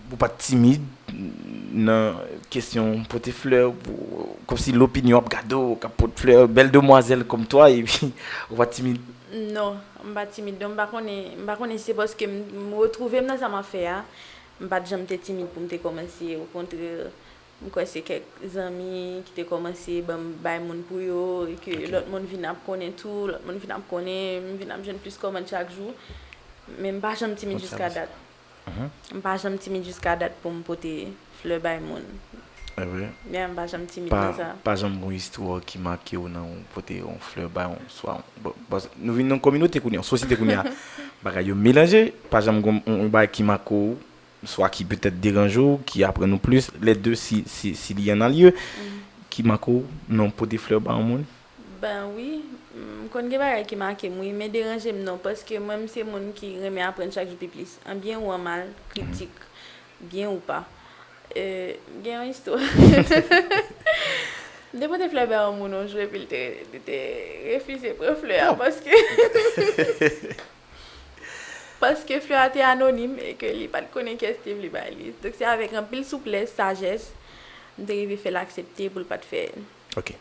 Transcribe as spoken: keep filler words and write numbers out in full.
Ou pa t timid nan kesyon pote flè, kòmsi lopinyon ap gade w, k ap pot flè, bèl demwazèl kòm twa, epi ou pa t timid? Non, m pa timid. Donk, m pa konnen, m pa konnen si se paske m, m retwouve m nan sa m ap fè a. M pa t janm te timid pou m te kòmanse. Okontrè, m kwè se kèk zanmi ki te kòmanse ban m bay moun pou yo, e ke lòt moun vin ap konnen tou, lòt moun vin ap konnen, m vin ap jwenn plis kòmand chak jou. Men m pa janm timid jiska dat. M pa janm timid jiska dat pou m pote flè bay moun. Evre? Yeah, m pa janm timid nan sa. Pa janm gon istwa ki make w nan w pote yon flè bay yon swa. Bon, bon, nou vin nan kominote kounye a, yon sosyete kounye a. Bagay yo melanje, pa janm gon yon bagay ki make w, swa ki petèt deranje w, ki aprann ou plis, les deux si, si, si li an alye, ki make w nan w pote flè bay yon moun? Ben wi, m konn gen bagay ki make m wi, men deranje m non, paske mwen m se moun ki renmen aprann chak jou pi plis, an byen ou an mal, kritik, byen ou pa. Euh, m gen yon istwa. M te pote flè bay yon moun yon jou epi li te, li te refize pran flè a paske paske flè a te anonim e ke li pa t konnen kiyès te vle bay li. Donk se avèk anpil souplès, sajès, m te rive fè l aksepte pou l pa t fè. Ok.